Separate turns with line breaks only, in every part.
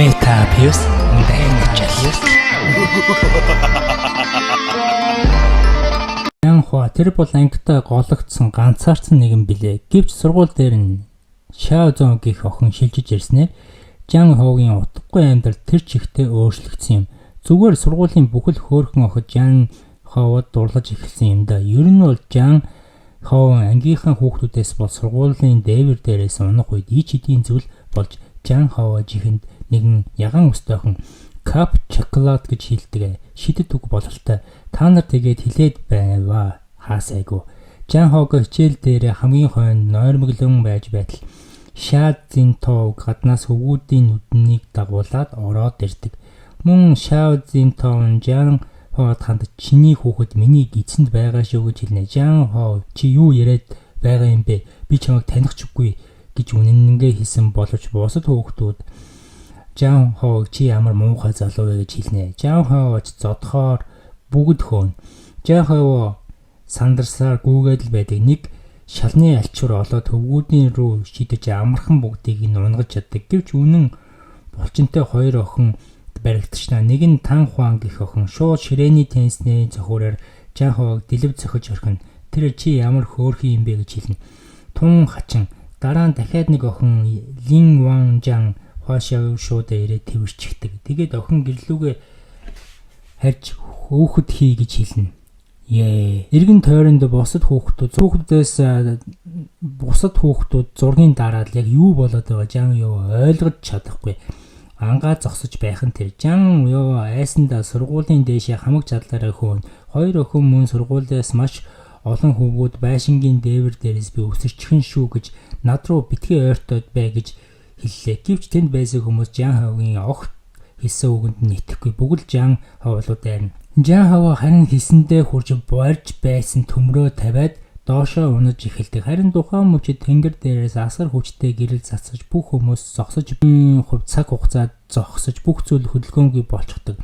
Meta Pius Daniel. Ян Хуа тэр бол ангитай гологдсон ганцаардсан нэгэн билээ. Гэвч сургууль дээр нь Шао Зон гэх охин шилжиж ирснээр Жан Хогийн утгагүй амьдрал тэр чигтээ өөрчлөгдсөн юм. Зүгээр сургуулийн бүхэл хөөрхөн охид Жан Ховод дурлаж эхэлсэн юм да. Ер нь бол Жан Хов ангийнхаа хүүхдүүдээс бол сургуулийн дээвэр дээрээс унах үед ич хэдийн зүйл болж Жан Ховоо жихэнд нэгэн ягаан өстэй охин cup chocolate гэж хэлдэг. Шидэт үг бололтой. Та нар тэгээд хэлээд байваа. Хаасайгүй. Жан Хог хичээл дээр хамгийн хойно нойрмоглон байж байтал Ша Зинтов гаднаас хөвгүүдийн нүднийг дагуулад ороод ирдэг. Мөн Шао Зинтов нь Жан Хоод ханд чиний хүүхэд миний эзэнд байгаа шүү гэж хэлнэ. Жан Хоо чи юу яриад байгаа юм бэ? Би чамайг таних ч үгүй гэж үнэнгээ хэлсэн боловч бусад хүүхдүүд Жан Хоог чи ямар муухай залуу вэ гэж хэлнэ. Жан Хоо ч зодохоор бүгд хөөнө. Жан Хоо сандарсаар гүгээд л байдаг. Нэг шалны альчуур олоод хөвгүүдийн рүү шидэж амархан бүгдийг нь унгаж чаддаг. Гэвч үнэн булчинтай хоёр охин баригдчихна. Нэг нь Тан Хуан гэх охин шууд ширээний теннисний цохиураар Жан Хоог дэлэв цохиж орхино. Тэр чи ямар хөөрхөн юм бэ гэж хэлнэ. Тун хачин дараа нь дахиад нэг охин Лин Ван Жан хоошоо шууд ирээд тэрвэрчихдэг. Тэгээд охин гэрлүүгээ харж хөөхөд хий гэж хэлнэ. Ее. Эргэн тойронд бусад хүүхдүүд хүүхдээс бусад хүүхдүүд зургийн дараад яг юу болоод байгаа Жан юу ойлгож чадахгүй. Ангаа зогсож байх нь тэр Жан юу айсандаа сургуулийн дээшээ хамаг чадлаараа хөөн. Хоёр охин мөн сургуулиас маш олон хөвгүүд байшингийн дээвэр дээрээс би өсөрчихөн шүү гэж над руу битгий ойртоод бай гэж хэллээ. Гэвч тэнд байсан хүмүүс Жан Ховгийн огт хэлсэн үгэнд нь итгэхгүй. Бүгд Жан Ховлуу дайрна. Жан Хов харин хэлсэндээ хурж борж байсан төмрөө тавиад доошоо унаж эхэлдэг. Харин тухайн мөчид тэнгэр дээрээс асар хүчтэй гэрэл цацаж бүх хүмүүс зогсож хувь цаг хугацаа зогсож бүх зүйл хөдөлгөөнгүй болчихдог.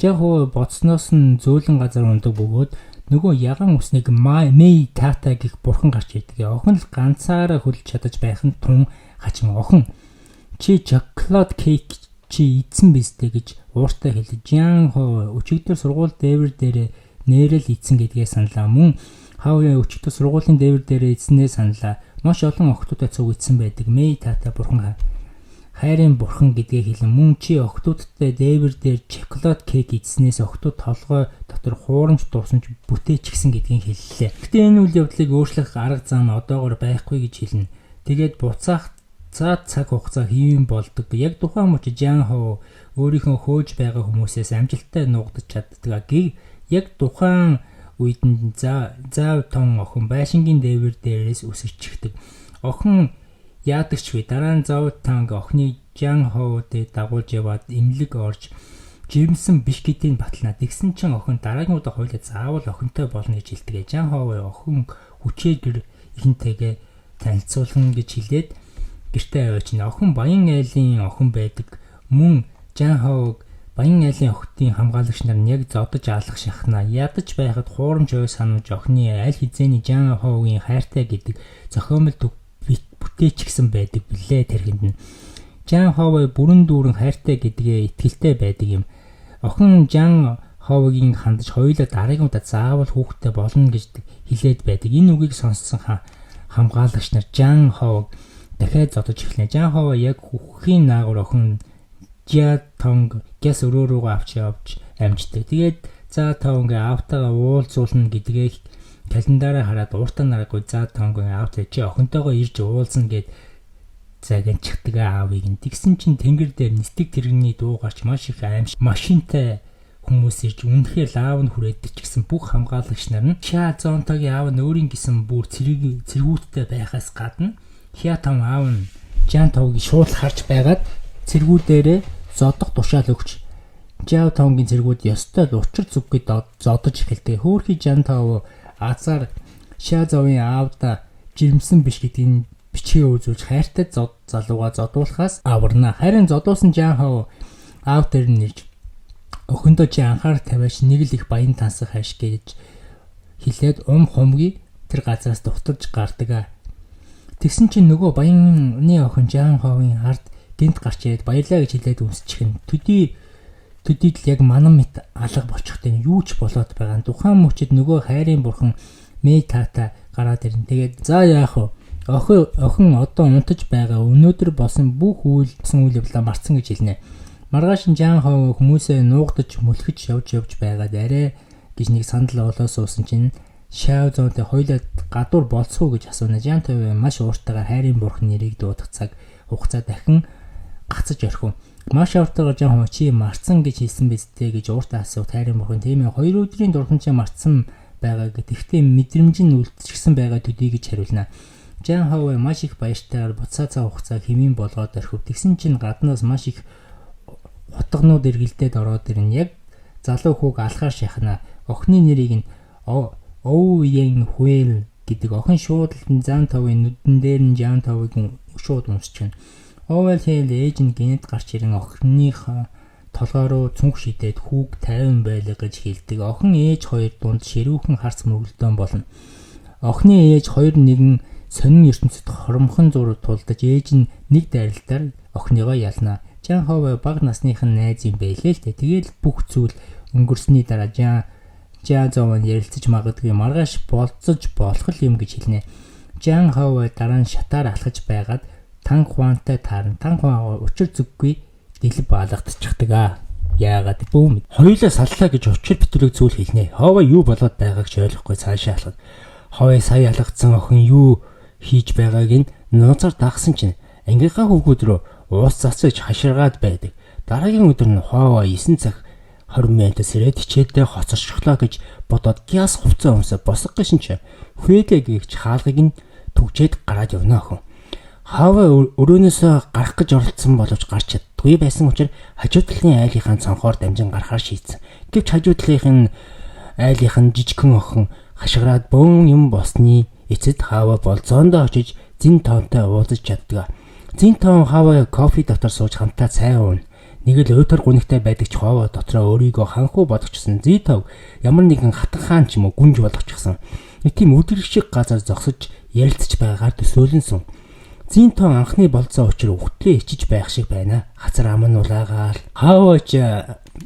Жан Хов бодсноос нь зөөлөн газар ундаг бөгөөд нөгөө ягаан уснийг Мэй Тата гэх бурхан гарч ирдэг. Охин л ганцаараа хөлж чадаж байх нь тун хачин охин чи chocolate cake чи идсэн биз дээ гэж ууртай хэлж Жан Хоо өчигдөр сургууль дээвэр дээр нэрэл идсэн гэдгээ саналаа. Мөн Хавья өчигдөр сургуулийн дээвэр дээр идснээ саналаа. Маш олон охтуудаа цуг идсэн байдаг. Мэй Тата бурхан хайрын бурхан гэдгээ хэлэн мөн чи охтуудтай дээвэр дээр chocolate cake идснээс охтууд толгой дотор хуурамч дуусан ч бүтээчихсэн гэдгийг хэллээ. Гэхдээ энэ үйл явдлыг өөрчлөх арга зам одоогор байхгүй гэж хэлнэ. Тэгээд буцаах цаад цаг хугацаа хийм болдог. Яг тухайн мөч Жан Хоо өөрийнхөө хөөж байгаа хүмүүсээс амжилттай нуугдаж чаддаг. Яг тухайн үед нь заав тон охин байшингийн дээвэр дээрээс өсөж чихдэг. Охин яадаг ч вэ? Дараа нь зав танг охины Жан Хоудыг дагуулж яваад эмнэлэг орж жирэмсэн биш гэдгийг батлана. Тэгсэн чинь охин дараагийн удаа хоёулаа заавал охинтой болно гэж хэлдэг. Жан Хоо охин хүчээр гэр ихэнтэйгээ танилцуулна гэж хэлээд гэртээ аваачна. Охин баян айлын охин байдаг. Мөн Жан Хоог баян айлын охидын хамгаалагч нар нь яг зодож алах шахнаа. Ядаж байхад хуурамч ой сануулж охины аль хэзээний Жан Хогийн хайртай гэдэг зохиомл бүтээчихсэн байдаг билээ тэрхэнд нь. Жан Хоо бүрэн дүүрэн хайртай гэдгээ итгэлтэй байдаг юм. Охин Жан Ховгийн хандаж хоёулаа дараагийн удаа заавал хүүхэдтэй болно гэж хэлээд байдаг. Энэ үгийг сонссон хамгаалагч нар Жан Ховг дахиад зодож эхэлнэ. Жан Хоо яг үхэхийн наагур охин Жа Тонг гяс өрөө рүүгээ авч явж амждаг. Тэгээд За Тонг аавтайгаа уулзуулна гэдгээ календараа хараад ууртаа нараагүй За Тонг аавтай чи охинтойгоо ирж уулзна гэд загинчдаг аавыг нь. Тэгсэн чинь тэнгэр дээр нисдэг тэрэгний дуу гарч маш их аимш машинтай хүмүүс ирж үнэхээр лаав нь хүрээдэг ч гэсэн бүх хамгаалагч нар нь Ша Зонтогийн аав нь өөрийн гэсэн бүр цэрэг цэргүүдтэй байхаас гадна Хя том аав нь Жан Тогийг шууд харж байгаад цэргүүдээрээ зодох тушаал өгч Жао Тонгийн цэргүүд ёстой л учир зүггүй зодож эхэлдэг. Хөөхий Жан Тоо азар Ша Зовын аавда жирэмсэн биш гэдгийг бичгээ үзүүлж хайртай зод залууга зодуулахаас аварна. Харин зодуусан Жан Хоо аав дээр нь ирж охиндоо чи анхаарал тавиач нэг л их баян тансах хайш гэж хэлээд ум хумгийг тэр газраас дуталж гардаг. Тэгсэн чинь нөгөө баяны охин Жан Ховын ард Гинт гарч ирээд баярлаа гэж хэлээд өмсчих нь. Төдийд л яг манан мэт алга болчихтой юу ч болоод байгаа. Тухайн мөчид нөгөө хайрын бурхан Мэй таата гараад ирнэ. Тэгээд за яах вэ? Охин одоо унтаж байгаа. Өнөөдөр болсон бүх үйл явдлаа мартсан гэж хэлнэ. Маргааш нь Жан Хов хүмүүсээ нуугдаж мөлхөж явж байгаад арай гэж нэг сандал олоо суусан чинь Шао Зонтой хоёулаа гадуур болцгоо гэж асууна. Жан Тов маш ууртайгаар хайрын бурхан нэрийг дуудах цаг хугацаа дахин гацаж орхив. Маш ууртайгаар Жан Хов чи мартсан гэж хэлсэн биз дээ гэж ууртаа асуух. Хайрын бурхан тийм ээ 2 өдрийн дурхан чи мартсан байгаа. Тэгэхдээ мэдрэмж нь үлдчихсэн байгаа төдий гэж хариулна. Жан Хов маш их баяртайгаар буцаа цаг хугацаа хэмээн болгоод орхив. Тэгсэн чинь гаднаас маш их хутганууд эргэлдээд ороод ирнэ. Яг залуу хүүг алхаар шахна. Охины нэрийг нь Оуян Хуэл гэдэг. Охин шууд л Зан Товын нүдэн дээр нь Жан Товыг шууд уншчихна. Оуэл Хэл ээж нь гинэт гарч ирэн охиныхоо толгой руу цүнх шидээд хүүг тайван байлга гэж хэлдэг. Охин ээж хоёр дунд ширүүхэн харц мөргөлдөөн болно. Охины ээж хоёр нэгэн сонин ертөнцид хоромхон зур тулдаж ээж нь нэг дайралтаар охиныгоо ялна. Жан Хов бага насных нь найз юм байлээ л дээ. Тэгэл бүх зүйл өнгөрсний дараа Жан Зовон ярилцаж магадгүй маргааш болцож болох юм гэж хэлнэ. Жан Хов дараа нь шатаар алхаж байгаад Тан Хуантай таарна. Тан Хуан учир зүггүй дэлб алгадчихдаг аа. Яагаад бүүм.
Хоёулаа саллаа гэж учир битүүрэг зүйл хэлнэ. Ховоо юу болоод байгааг ч ойлгохгүй цаашаа алхад. Ховоо сая алгадсан охин юу хийж байгааг нь нууцаар дагсан чинь ангийнхаа хүүхүүд рүү уус цацаж хаширгаад байдаг. Дараагийн өдөр нь Ховоо 9 цаг 20 минутаас ирээд хичээлдээ хоцорчихлоо гэж бодоод гяс хувцас өмсө босго гэсэн чинь Хвэлэ гэгч хаалгыг нь түгжээд гараад явна охин. Хаваа өрөөнөөсөө гарах гэж оролдсон боловч гарч чаддгүй байсан учраас хажуу талын айлынхаа цонхоор дамжин гарахаар шийдсэн. Гэвч хажуу талынх нь айлынх нь жижигхэн охин хашгираад бөөн юм болсны эцэд Хаваа болзоондоо очиж зин тоонтой уулзаж чаддаг. Зин тоон Хаваа кофе дотор сууж хамтаа цай ууна. Нэг л уйтар гунигтай байдаг ч Хаваа дотроо өөрийгөө ханхуу бодогчсон. Зин тов ямар нэгэн хатан хаан ч юм уу гүнж болгочихсон. Нэг тийм өдрөг шиг газар зогсож ярилцж байгаагаар төсөөлөн сун. Зин тоон анхны болцоо учир үхтлээ ичиж байх шиг байна. Хацар ам нь улаагаал. Хаваа ч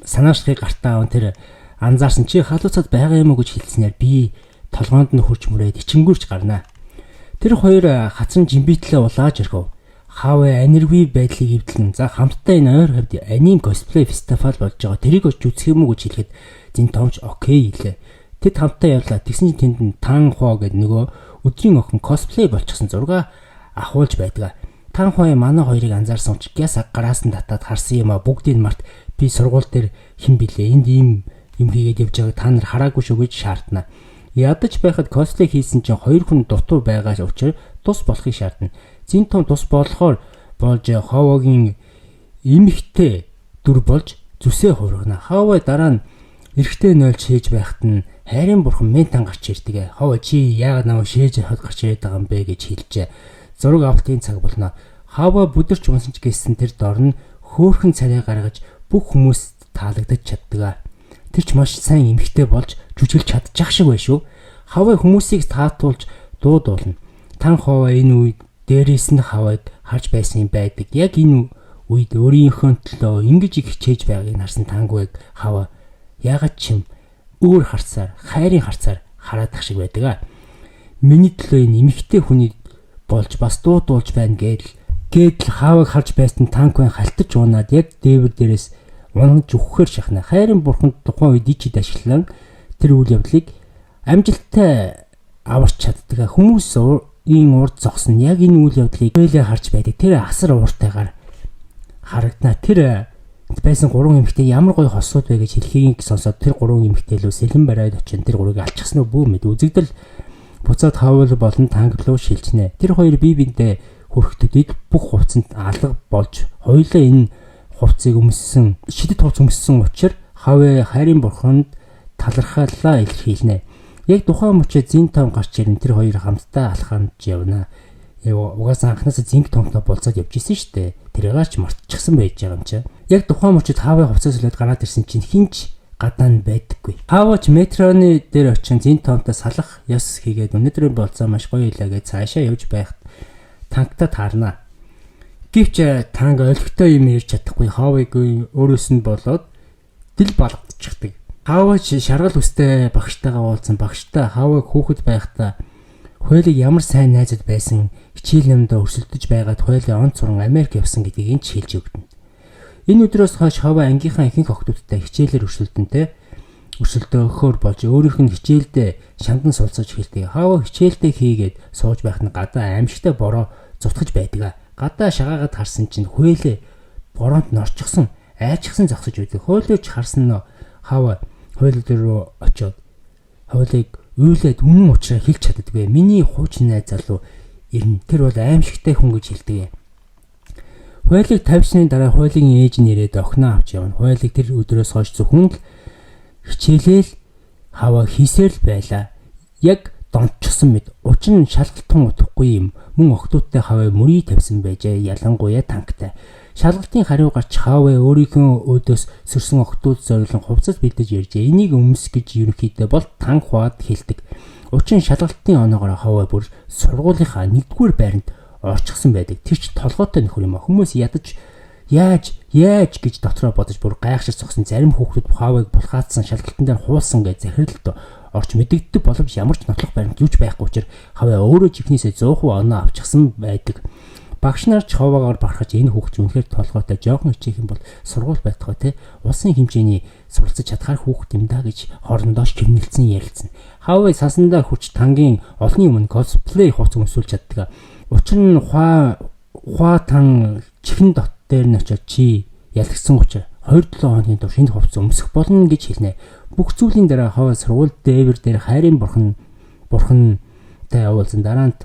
санаачлахыг гартаа аван тэр анзаарсан чи халууцад байгаа юм уу гэж хэлснээр би толгоонд нь хурж мөрөөд ичингүүрч гарнаа. Тэр хоёр хацан жимбитлээ улааж ирэв. Хаваа аниргүй байдлыг эвдлэн за хамтдаа энэ ойр хавьд аним косплей фестивал болж байгаа. Тэрийг очиж үзэх юм уу гэж хэлэхэд зин тоомч окей хэлээ. Тэд хамтдаа явлаа. Тэгсэн чинь тэнд нь Тан Хо гэдэг нөгөө өдрийн охин косплей болчихсон зураг ахуулж байдаг. Тан Хуай манай хоёрыг анзаарсан ч гяс гараас нь татаад харсан юм а бүгдийг март би сургууль дээр хэн блэ энд ийм юм хийгээд явж байгааг та нар хараагүй шүү гэж шаардна. Ядаж байхад косплей хийсэн чинь хоёр хүн дутуу байгаа учраас тус болохыг шаардна. Зин том тус болохоор болж Ховогийн эмэгтэй дүр болж зүсээ хувиргана. Ховоо дараа нь эрэгтэй нойлж шээж байхад нь хайрын бурхан ментан гарч ирдэг. Ховоо чи яагаад намайг шээж хад гарч ирээд байгаа юм бэ гэж хэлжээ. Зураг авалтын цаг болно. Хаваа бүдэрч унсан ч гэсэн тэр дор нь хөөхөн царай гаргаж бүх хүмүүст таалагдаж чаддаг. Тэр ч маш сайн эмэгтэй болж жүжиглж чадчих шиг байх шүү. Хаваа хүмүүсийг таатуулж дуудуулна. Тан Ховаа энэ үед дээрээс нь хаваад харж байсан юм байдаг. Яг энэ үед өөрийнхөө төлөө ингэж их хичээж байгааг нь харсан Тангуйг хаваа яагаад ч юм өөр харцаар хайрын харцаар хараадах шиг байдаг. Миний төлөө энэ эмэгтэй хүний болж бас дуудуулж байна гэдэл хаавыг харж байсан Танквен халтаж унаад яг дээвэр дээрээс унаж өгөхээр шахна. Хайрын бурханд тухайн үед ичид ашиглан тэр үйл явдлыг амжилттай аварч чаддаг. Хүмүүс ийн урд зогсно. Яг энэ үйл явдлыг хөлөө харж байдаг. Тэр асар ууртайгаар харагдана. Тэр байсан гурван эмэгтэй ямар гоё хосууд вэ гэж хэлхийг сонсоод тэр гурван эмэгтэй лөө сэлэн бариад очин тэр гурвыг алчихсан уу бүү мэд. Үзэгдэл буцаад хаавал болон танк руу шилжнэ. Тэр хоёр бие биендээ хүрэх төдийд бүх хувцсанд алга болж хоёулаа энэ хувцсыг өмссөн, шидэт хувцс өмссөн учраас хаваа хайрын бурханд талархалаа илэрхийлнэ. Яг тухайн мөчөө зин том гарч ирэн тэр хоёр хамтдаа алхаамж явна. Угаасаа анхнаасаа зинг томтой болцоод явж исэн шүү дээ. Тэрийгээр ч мартчихсан байж байгаа юм чи. Яг тухайн мөчөд хааваа хувцас солиод гараад ирсэн чинь хинч гадаа нь байдаггүй. Хааваа ч метроны дээр очин зин томтой салах ёс хийгээд өнөөдрийн болцоо маш гоё илаа гэж цаашаа явж байхад танкта таарна. Гэвч Танг олигтой юм ярьж чадахгүй Хавыг өөрөөс нь болоод дил балгадчихдаг. Хаваач шаргал үстэй багштайгаа уулзсан. Багштай Хавыг хүүхэд байхдаа Хуйлыг ямар сайн найзад байсан, хичээл номдоо өрсөлдөж байгаад Хуйлын он цуран Америк явсан гэдгийг нь ч хэлж өгдөн. Энэ өдрөөс хойш Хаваа ангийнхаа ихэнх охидуудтай хичээлээр өрсөлдөнтэй өрсөлдөөхөөр болж өөрийнх нь хичээлдээ шандан сулцаж эхэлдэг. Хаваа хичээлдээ хийгээд сууж байхад нь гадаа аимшигтай бороо зутгаж байдаг. Гадаа шагаагаад харсан чинь Хуйлээ бороонд норчихсон, айчихсан зогсож байдаг. Хуйлээч харсан нь Хаваа Хуйл дээр рүү очиод Хуйлыг уйлаад үнэн учраа хэлж чаддаггүй. Миний хуучин найз залуу ирнэ. Тэр бол аимшигтай хүн гэж хэлдэг. Хуйлыг тавьсны дараа Хуйлын ээж нь ирээд охиноо авч явна. Хуйлыг тэр өдрөөс хойш зөвхөн л хичээлээл Хаваа хийсээр л байлаа. Яг донтчихсон мэт. Учир нь шалгалтын утгагүй юм. Мөн охидуудтай Хаваа мөрий тавьсан байжээ. Ялангуяа Тангтай. Шалгалтын хариу гарч Хаваа өөрийнхөө өөдөөс сөрсөн охидууд зориулан хувцас бэлдэж ярьжээ. Энийг өмс гэж ерөнхийдөө бол Танг Хуад хэлдэг. Учир нь шалгалтын оноогоор Хаваа бүр сургуулийнхаа 1-р байранд орчихсон байдаг. Тэр ч толгойтой нөхөр юм а. Хүмүүс ядаж яаж яаж гэж дотроо бодож бүр гайхшир зогсон. Зарим хүүхдүүд Хавыг булгаацсан, шалгалтын дээр хуулсан гэж захиралд орч мэдэгддэг боловч ямар ч нотлох баримт юу ч байхгүй учраас Хаваа өөрөө чихнээсээ 100% оноо авчихсан байдаг. Багш нар ч Хаваагаар бархаж энэ хүүхд ч үнэхээр толгойтой, жоохон хичээх юм бол сургууль байтугай те улсын хэмжээний суралцаж чадхаар хүүхд юм да гэж хоорондоо шивнэлцэн ярилцсан. Хаваа сансандаа хүрч Тангийн олонний өмнө косплей хувцас өмсүүлж чаддаг. Учир нь Хуа Тан чихэн дот дээр нь очиод чи ялгсан учраас 2-7 хоногийн турш энэ хувцас өмсөх болно гэж хэлнэ. Бүх зүйлийн дараа Хаваа сургууль дээвэр дээр хайрын бурхантай уулзсан. Дараа нь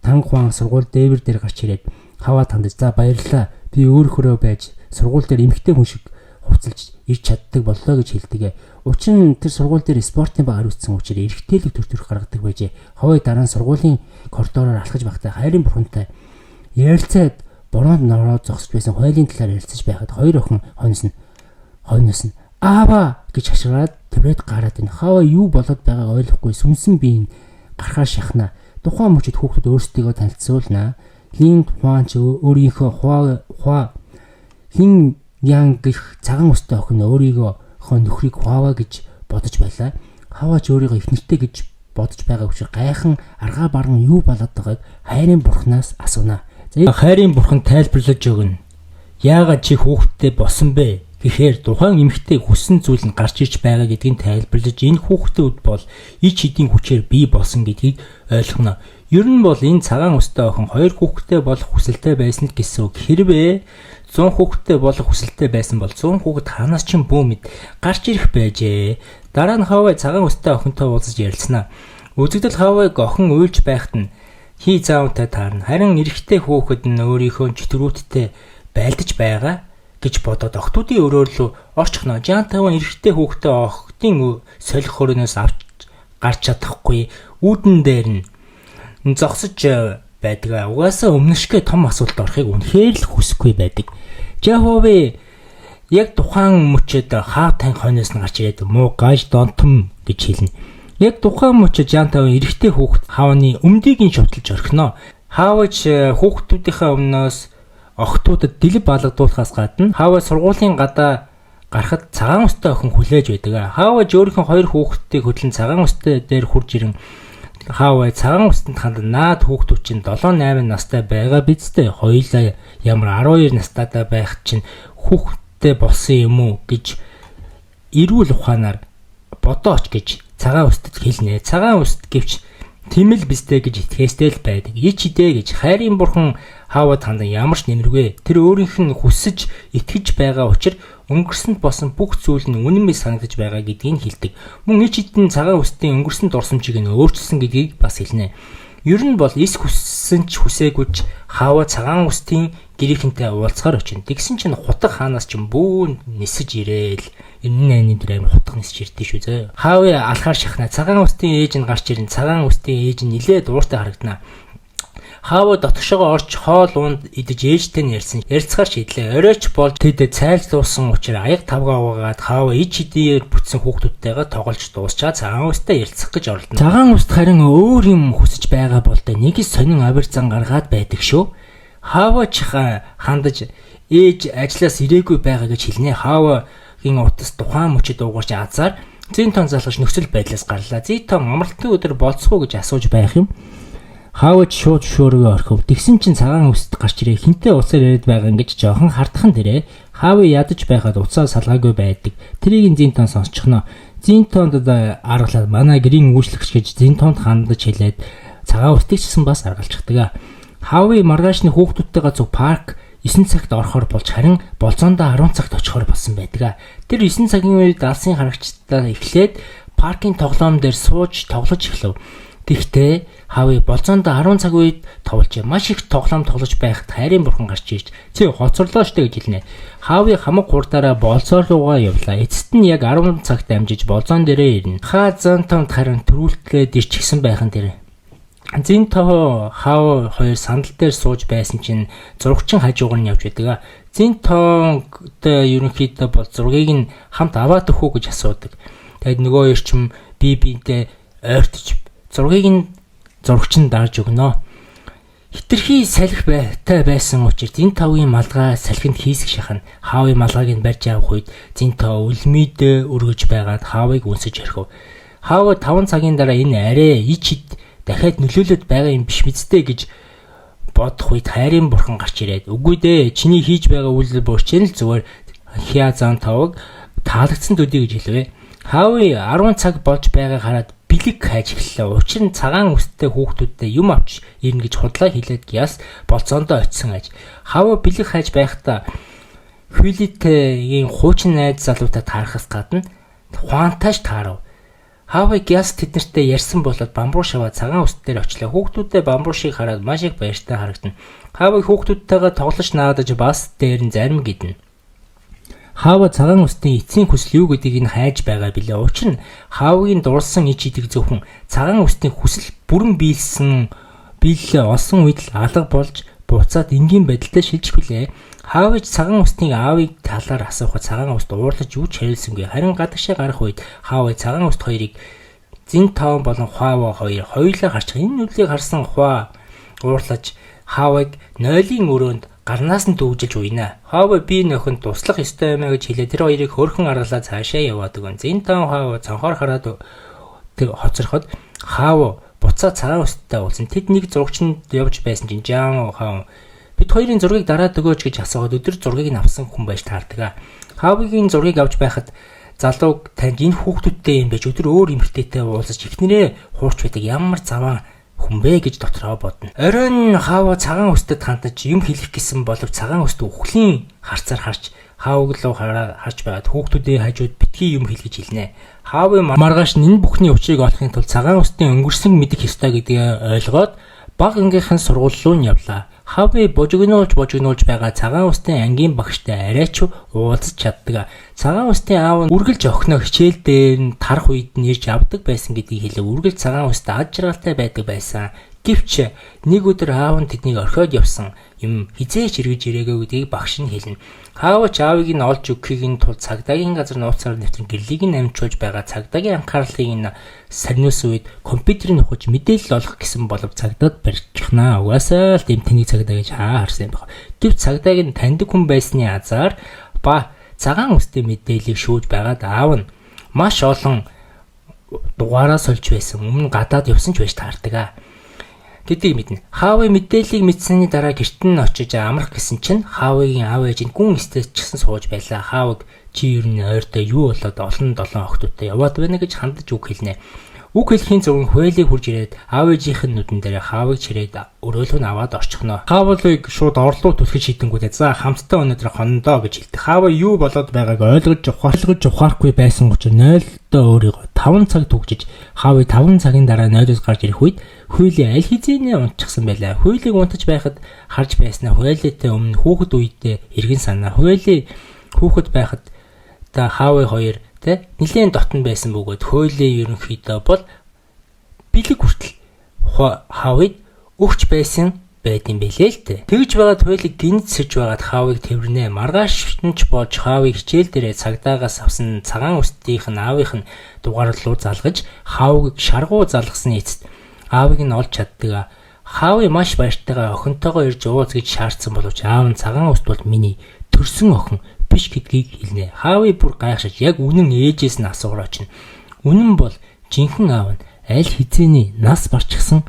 Танг Хуан сургууль дээвэр дээр гарч ирээд Хаваа тандаж за баярлалаа. Би өөрөөхөө байж сургууль дээр эмэгтэй хүн шиг хувцалж ирж чаддаг боллоо гэж хэлдэг. Учир нь тэр сургууль дээр спортын баг хариуцсан учраас эрэгтэйлэг төр төрх гаргадаг байжээ. Хаваа дараа нь сургуулийн коридороор алхаж байхдаа хайрын бурхантай ярилцаад бороонд нороод зогсож байсан Хуйлын талаар ярилцаж байхад хоёр охин хойноос нь аава гэж хашгираад тэрвэд гараад энэ Хаваа юу болоод байгааг ойлгохгүй сүнсэн биеийн гарахаар шахна. Тухайн мөчид хүүхдүүд өөрсдийгөө танилцуулна. Лин Хуан ч өөрийнхөө Хуа Лин Ян гэх цагаан өстэй охин өөрийгөө нөхрийг Хаваа гэж бодож байлаа. Хаваа ч өөрийгөө их нэртэй гэж бодож байгаа учраас гайхан аргаа баран юу болоод байгааг хайрын бурхнаас асууна.
За хайрын бурхан тайлбарлаж өгнө. Яагаад чи хүүхэдтэй босон бэ? Гэхээр тухайн эмэгтэй хүссэн зүйл нь гарч ирж байгаа гэдгийг тайлбарлаж энэ хүүхдүүд бол ич хэдийн хүчээр бий болсон гэдгийг ойлгоно. Ер нь бол энэ цагаан өстэй охин 2 хүүхэдтэй болох хүсэлтэй байсан л гэсэн үг. Хэрвээ 100 хүүхэдтэй болох хүсэлтэй байсан бол 100 хүүхэд хаанаас ч бүү мэд гарч ирэх байжээ. Дараа нь Хаваа цагаан өстэй охинтой уулзаж ярилцсанаа. Үзэгдэл Хавааг охин уйлж байхад нь хий заавтай таарна. Харин эрэгтэй хүүхэд нь өөрийнхөө чөтгөрүүдтэй байлдаж байгаа гэж бодоод охтуудын өрөөр лөө орчихно. Жан Таван эрэгтэй хүүхдээ охтын солих хөрөнөөс авч гарч чадахгүй үүдэн дээр нь зогсож байдаг. Угаасаа өмнөшгөө том асуулт орохыг үнэхээр л хүсэхгүй байдаг. Жахове яг тухайн мөчөд Хав Тан хойноос нь гарч ирээд муу гаж донтом гэж хэлнэ. Яг тухайн мөчөд Жан Таван эрэгтэй хүүхэд Хавны өмдийг нь шовтолж орхино. Хавч хүүхдүүдийнхээ өмнөөс охтуудад дэлб алгадуулахаас гадна Хаваа сургуулийн гадаа гарахад цагаан устай охин хүлээж байдаг. Хаваа өөрийнхөө хоёр хүүхэдтэй хөдлөн цагаан устай дээр хурж ирэн Хаваа цагаан устанд хандан наад хүүхдүүд чинь 7 8 настай байгаа биз дээ. Хоёулаа ямар 12 настайдаа байх чинь хүүхэдтэй болсон юм уу гэж эрүүл ухаанаар бодооч гэж цагаан устд хэлнэ. Цагаан уст гэвч тийм л биз дээ гэж итгэхээстэй л байдаг. Ич хідээ гэж хайрын бурхан Хаваад хандан ямар ч нэмэргүй. Тэр өөрийнх нь хүсэж итгэж байгаа учир өнгөрсөнд болсон бүх зүйл нь үнэн мэт санагдаж байгаа гэдгийг хэлдэг. Мөн ич хідэн цагаан үстийн өнгөрсөн дурсамжийг нь өөрчилсөн гэдгийг бас хэлнэ. Ер нь бол эс хүссэн ч хүсээгүй ч Хаваа цагаан үстийн гэрийнхэнтэй уулзахаар очино. Тэгсэн чинь хутга хаанаас ч бүүн нисэж ирээл. Энэ найны дээр амар хутга нисэж ирдээ шүү зөө. Хаваа алхаар шахна. Цагаан үстийн ээж нь гарч ирэн. Цагаан үстийн ээж нь нилээд ууртай харагдана. Хаваа дотгошоогоо орж хоол унд идэж ээжтэй нь ярьсан. Ярилцахаар шийдлээ. Оройч болж тэд цайлдуулсан учраас аяг тавгаа угаагаад Хаваа ич хэдийгээр бүтсэн хүүхдүүдтэйгээ тоглож дуусчаа цагаан үстэй ярилцах гэж оролдоно. Цагаан үст харин өөр юм хүсэж байгаа болтой нэг л сонин авир зан гаргаад байдаг шүү.
Хаваач хандаж ээж ажлаас ирээгүй байгаа гэж хэлнэ. Хаваагийн утас тухайн мөчид дуугарч азар Зинтон залгаж нөхцөл байдлаас гарлаа. Зинтон амралтын өдөр болцох уу гэж асууж байх юм. Хаваач шууд шөөргөө орхив. Тэгсэн чинь цагаан үст гарч ирээ. Хинтээ уцаар яриад байгаа ингэж жоохон хардхан дээрээ. Хаваа ядаж байхад уцаа салгаагүй байдаг. Тэрийг нь Зинтон сонсчихно. Зинтонд аргалаад манай гэрийн үйлчлэгч гэж Зинтонд хандаж хэлээд цагаан үстийг ч гэсэн бас аргалчихдаг. Хавын маргаашны хүүхдүүдтэйгээ зүг парк 9 цагт орохоор болж харин болзоондоо 10 цагт очихоор болсон байдаг. Тэр 9 цагийн үед алсын харагчдаа эхлээд паркийн тоглоом дээр сууж тоглож эхлэв. Тэгтээ Хавы болзоондоо 10 цаг үед тоглож маш их тоглоом тоглож байхад хайрын бурхан гарч ирж "Чи хоцорлоо штэ" гэж хэлнэ. Хавы хамаг хурдаараа болзоо руугаа явлаа. Эцэст нь яг 10 цагт амжиж болзоон дээрээ ирнэ. Ха Зантомд харин төрүүлтлээд ирчихсэн байхan тэр. Зинто Хав хоёр сандал дээр сууж байсан чинь зурагчин хажуугаар нь явж байдаг. Зинтонтой ерөнхийдөө бол зургийг нь хамт аваад өгөх үү гэж асуудаг. Тэгээд нөгөө хоёр ч бие биентэй ойртож зургийг нь зурагчин дарж өгнө. Хитрхи салхи байтай байсан учраас Зинтогийн малгай салхинд хийсэх шахна. Хаавын малгайг нь барьж авах үед Зинто үлмийдээ өргөж байгаад Хаавыг үнсэж орхив. Хаав 5 цагийн дараа энэ арай ич хид дахиад нөлөөлөд байгаа юм биш мэдтэй гэж бодох үед хайрын бурхан гарч ирээд "Үгүй дээ, чиний хийж байгаа үйлдэл буурчин л зүгээр Хя Зантовг таалагдсан төдий" гэж хэлвэ. Хаавын 10 цаг болж байгааг хараад бэлэг хайж эхэллээ. Учир нь цагаан үстэй хүүхдүүдтэй юм авч ирнэ гэж худлаа хэлээд гяс болцоондоо очисон аж. Хаваа бэлэг хайж байхдаа Хюлитэйгийн хуучин найз залуутай таарахаас гадна Хуантааш таарав. Хаваа гяс тэднэртэй ярьсан болоод бамбуу шаваа цагаан үс дээр очлоо. Хүүхдүүдээ бамбуу шиг хараад маш их баяртай харагдана. Хаваа хүүхдүүдтэйгээ тоглож наадаж бас дээр нь зарим гиднэ. Хаава цагаан үстийн эцсийн хүсэл юу гэдгийг нь хайж байгаа билээ. Учир нь Хаавгийн дурлсан ич идэг зөвхөн цагаан үстийн хүсэл бүрэн биелсэн биелэлээ олсон үед л алга болж буцаад энгийн байдалтай шилжих билээ. Хаавч цагаан үстийн аавыг талаар асуухад цагаан үст уурлаж юу ч хариулсангүй. Харин гадагшаа гарах үед Хаав цагаан үст хоёрыг Зин Таон болон Хуава хоёр хоёулаа харчих. Энэ нүдлийг харсан Хуа уурлаж Хаавыг нойлын өрөөнд гарнаас нь дүүжилж уйна. Хаава би нөхөнд туслах ёстой юм а гэж хэлээ. Тэр хоёрыг хөөрхөн аргалаа цаашаа яваад өгөн. Зинтан Хаава цонхоор хараад тэр хоцорход Хаава буцаа цагаан өсттэй уулзсан. Тэд нэг зурагчинд явж байсан чинь Жан Хаав бид хоёрын зургийг дараад өгөөч гэж асуугаад өдөр зургийг нь авсан хүн байж таардаг. Хаавгийн зургийг авч байхад залууг танд энэ хүүхдүүдтэй юм байж өдөр өөр эмэгтэйтэй уулзаж эхнэрээ хуурч байдаг ямар заваан хүн бэ гэж дотроо бодно. Оройн Хаава цагаан өсtöд хандаж юм хэлэх гэсэн боловч цагаан өст үхлийн харцаар харж Хаавг руу харж байгаад хүүхдүүдийн хажууд битгий юм хэл гэж хэлнэ. Хаавын маргааш нь энэ бүхний учрыг олохын тулд цагаан өстийн өнгөрсөн мэдэх ёстой гэдгээ ойлгоод баг ангийнхан сургууль руу нь явлаа. Хавы божигнуулж байгаа цагаан устын ангийн багштай арайч уулзч чаддаг. Цагаан устын аав нь үргэлж охиноо хичээл дээр нь тарах үед нь ирж авдаг байсан гэдгийг хэлэв. Үргэлж цагаан устай ад жаргалтай байдаг байсан. Гэвч нэг өдөр аав нь тэднийг орхиод явсан юм хизээч эргэж ирээгүй гэдгийг багш нь хэлнэ. Хаавч аавыг нь олж өгөхийн нь тулд цагдаагийн газар нууцаар нэвтрэн гэрлийг нь амжуулж байгаа цагдаагийн анхаарлыг нь сарниулсан үед компьютерийг ухаж мэдээлэл олох гэсэн болов цагдаад барьчихнаа. Угаасаа л тийм тэнийг цагдаа гэж хаа харсан юм баг. Гэвч цагдааг нь таньдаг хүн байсны азар ба цагаан үстэй мэдээллийг шүүж байгаад аав нь маш олон дугаараа сольж байсан. Өмнө гадаад явсан ч байж таардаг гэдгийг мэднэ. Хаавын мэдээллийг мэдсэний дараа гэрт нь очиж амрах гэсэн чинь Хаавыгийн аав ээж нь гүн эстэд ч гэсэн сууж байлаа. Хаавыг чи ер нь ойртой юу болоод олон долоон охтуудтай яваад байна гэж хандаж үг хэлнэ. Үг хэлхийн зөвөн хуйлыг хурж ирээд аав ээжийнх нь нүдэн дээр хаавыг чирээд өрөөлөг нь аваад орчихно. Хаавлыг шууд орлоо түлхэж шидэнгүүтээ за хамтдаа өнөөдөр хонондоо гэж хэлдэг. Хаава юу болоод байгааг ойлгож ухаарахгүй байсан учраас нойлдоо өөрийгөө 5 цаг түгжиж хаавыг 5 цагийн дараа нойлоос гарч ирэх үед хүйлийн аль хэзээний унтчихсан байлаа. Хүйлийн унтаж байхад харж байснаа хуйлаатай өмнө хүүхэд үедээ эргэн санаа. Хүйлийн хүүхэд байхад та хаавын хоёр тэ нилээн дотн байсан бөгөөд хөөлөө ерөнхийдөө бол бэлэг хүртэл хаавыг өгч байсан байд юм бэлээ л дээ. Тэгж байгаад хуйлыг гинт сэж байгаад хаавыг тэрнэ. Маргааш нь ч болж хаавыг хичээл дээрээ цагдаагаас авсан цагаан үстийнх нь аавынх нь дугаар руу залгаж хаавыг шаргуу залгасны эцэст аавыг нь олж чаддаг. Хаави маш баяртайгаа охинтойгоо ирж уулз гэж шаардсан боловч аав нь Цагаан Үст бол миний төрсөн охин биш гэдгийг хэлнэ. Хаави бүр гайхшиж яг үнэн ээжээс нь асуугаар очино. Үнэн бол жинхэнэ аав нь аль хэзээний нас барчихсан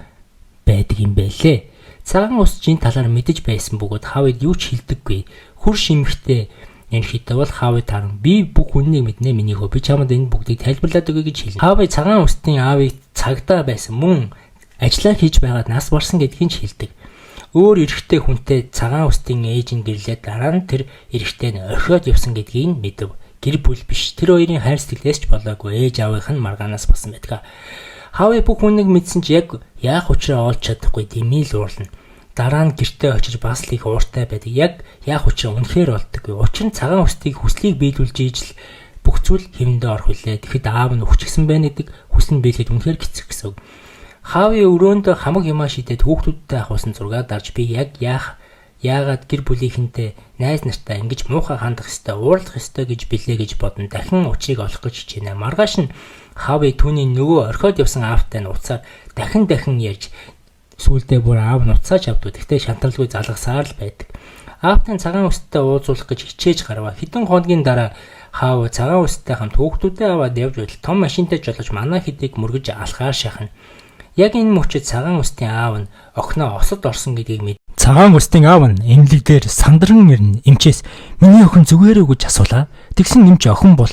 байдаг юм байлээ. Цагаан ус жин талаар мэдэж байсан бөгөөд Хавид юу ч хэлдэггүй. Хөр шимхтэй ерөнхийдөө бол Хавид таран би бүх үннийг мэднэ, миний хөө, би чамд энэ бүгдийг тайлбарлаад өгье гэж хэлнэ. Хавид Цагаан Үстийн аавыг цагдаа байсан мөн ажиллаа хийж байгаад нас барсан гэдгийг ч хэлдэг. Өөр эрэгтэй хүнтэй Цагаан Үстийн ээж нь гэрлээд дараа нь тэр эрэгтэй нь орхиод явсан гэдгийг мэдэв. Гэр бүл биш. Тэр хоёрын хайр сэтгэлээс ч болоогүй, ээж аавынх нь маргаанаас болсон байдаг. Хавь бүх хүнийг мэдсэн ч яг яах учраа олж чадахгүй дэмий л уурлана. Дараа нь гэртээ очиж бас л их ууртай байдаг. Яг яах учраа үнэхээр олддоггүй. Учир нь Цагаан Үстийг хүслийг биелүүлж ижил бүх зүйл хэвэндээ орох үлээ. Тэгэхэд аав нь үхчихсэн байна гэдэг хүсэл нь биелэхэд үнэхээр хэцүү гэсэн үг. Хавийн өрөөнд хамаг юмаа шидээд хүүхдүүдтэй авахсан зураг дарж би яг яагаад гэр бүлийнхэнтэй найз нартай ингэж муухай хандах ёстой, уурлах ёстой гэж билээ гэж бодно. Дахин учрыг олох гэж хичээнэ. Маргааш нь Хавь түүний нөгөө орхиод явсан аавтай нь уцаар дахин дахин ярьж сүүлдээ бүр аав нь уцааж авдгүй. Гэхдээ шантралгүй залгасаар л байдаг. Аавтай Цагаан Үсттэй уулзуулах гэж хичээж гарваа. Хэдэн хоногийн дараа Хав Цагаан Үсттэй хамт хүүхдүүдээ аваад явж байтал том машинтай жолооч манай хэдийг мөргөж алхаар шахна. Яг энэ мөчид Цагаан Үстийн аав нь охиноо осод орсон гэдгийг мэд.
Цагаан Үстийн аав нь эмнэлэг дээр сандран ирнэ. Эмчээс миний охин зүгээр үү гэж асуулаа. Тэгсэн эмч охин бол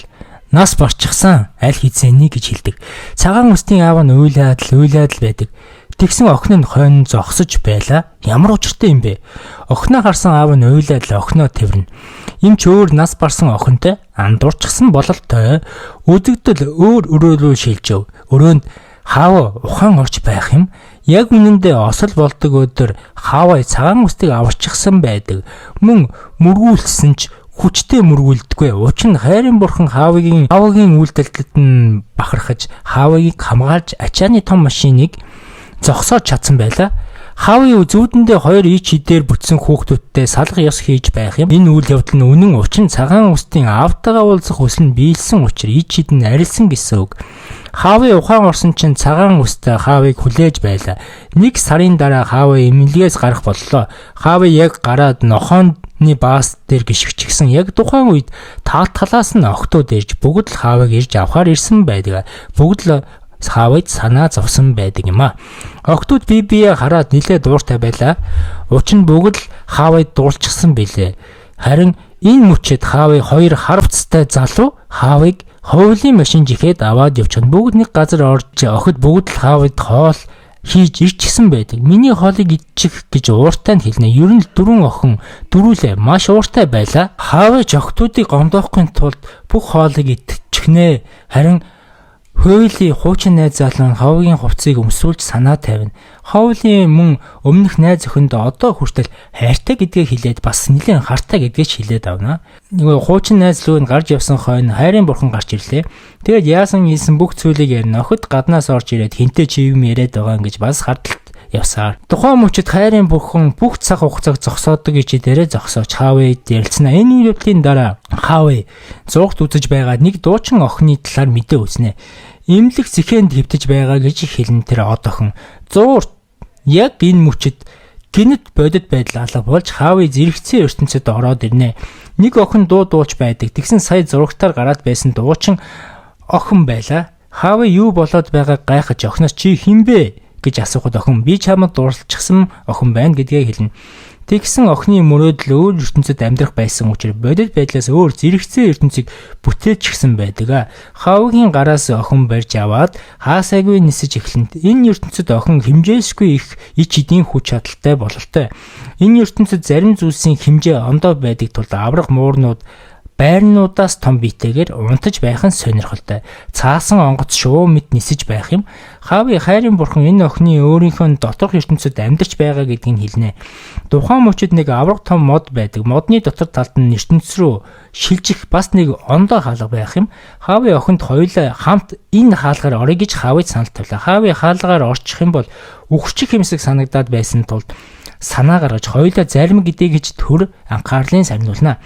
нас барчихсан аль хэзээний гэж хэлдэг. Цагаан Үстийн аав нь уйлаад л уйлаад л байдаг. Тэгсэн охин нь хойно зогсож байлаа. Ямар учиртай юм бэ? Охиноо харсан аав нь уйлаад л охиноо тэрнэ. Эмч өөр нас барсан охинтой андуурчихсан бололтой. Үзэгдэл өөр өрөөлөө шилжив. Өрөөнд Хаава ухаан орж байх юм. Яг үнэндээ осол болдог өдөр Хаава Цагаан Үстийг аварчихсан байдаг. Мөн мөргүүлсэн ч хүчтэй мөргүүлдэггүй. Учир нь хайрын бурхан Хаавыгийн үйлдэлтэд нь бахархаж Хаавыг хамгаалж ачааны том машиныг зогсоож чадсан байлаа. Хавын зүүдэндээ хоёр ич хидээр бүтсэн хүүхдүүдтэй салга ёс хийж байх юм. Энэ үйл явдал нь үнэн учир нь Цагаан Үстийн аавтайгаа уулзах хүсэл нь биелсэн учир ич хид нь арилсан гэсэн үг. Хавын ухаан орсон чинь Цагаан Үстэй Хавыг хүлээж байлаа. Нэг сарын дараа Хав эмнэлгээс гарах боллоо. Хав яг гараад нохооны баас дээр гიშгчихсэн. Яг тухайн үед тал талаас нь охтууд ирж бүгд л Хавыг ирж авахар ирсэн байдаг. Бүгд л Хавыг санаа зовсон байдаг юм а. Охтууд бие биеэ хараад нилээд дууртай байлаа. Учир нь бүгд л Хавыг дуулчихсан билээ. Харин энэ мөчид Хавыг хоёр харвцтай залуу Хавыг хуулийн машин жихэд аваад явчихна. Бүгд нэг газар орж охид бүгд л Хавыг хоол хийж ирчихсэн байдаг. Миний хоолыг идчих гэж ууртай нь хэлнэ. Ер нь л дөрвөн охин дөрүүлээ маш ууртай байлаа. Хавыг охтуудыг гомдоохгүй тулд бүх хоолыг идчихнэ. Харин Хуулийн хуучин найз залуу нь Ховгийн хувцсыг өмсүүлж санаа тавина. Ховлийн мөн өмнөх найз охиндоо одоо хүртэл хайртай гэдгээ хэлээд бас нэлээд хартай гэдгээ ч хэлээд авна. Нөгөө хуучин найз лүү нь гарч явсан хойно хайрын бурхан гарч ирлээ. Тэгээд яасан ийсэн бүх зүйлийг ярина. Охид гаднаас орж ирээд хинтээ чи юм яриад байгаа гэж бас хардалт явсаар. Тухайн мөчид хайрын бурхан бүх цаг хугацааг зогсоодог гэж дээрээ зогсооч Хавид ярилцсана. Энэ үйл явдлын дараа Хави зурагт үзэж байгаа нэг дуучин охины талаар мэдээ үзнэ. Имлэг зэхэнд хэвтэж байгаа гэж хэлнэ тэр од охин. Зуур яг энэ мөчид гинэт бодит байдал алга болж Хави зэрэгцээ ертөнцид ороод ирнэ. Нэг охин дуу дуулж байдаг. Тэгсэн сая зурагтаар гараад байсан дуучин охин байлаа. Хави юу болоод байгааг гайхаж охиноос чи хэн бэ гэж асуухад охин би чамд дурлалчихсан охин байна гэдгээ хэлнэ. Тэгсэн охины мөрөөдөл өөр ертөнцид амьдрах байсан учраас бодит байдлаас өөр зэрэгцээ ертөнцийг бүтээчихсэн байдаг. Хавгийн гараас охин барьж аваад хаасайгүй нисэж эхлэнэ. Энэ ертөнцид охин хэмжээсгүй их ич эдийн хүч чадалтай бололтой. Энэ ертөнцид зарим зүйлсийн хэмжээ ондоо байдаг тул аврах муурнууд байрнуудаас том биетэйгээр унтаж байх нь сонирхолтой. Цаасан онгоц шувуу мэт нисэж байх юм. Хави хайрын бурхан энэ охины өөрийнхөө доторх ертөнцид амьдарч байгаа гэдгийг хэлнэ. Тухайн мөчид нэг авраг том мод байдаг. Модны дотор талд нь ертөнц рүү шилжих бас нэг ондоо хаалга байх юм. Хави охинд хоёулаа хамт энэ хаалгаар орё гэж Хавид санал тавилаа. Хави хаалгаар орчих юм бол үхчих юмсаг санагдаад байсан тулд санаа гаргаж хоёулаа зарим гэдгийг гэж төр анхаарлын сарниулна.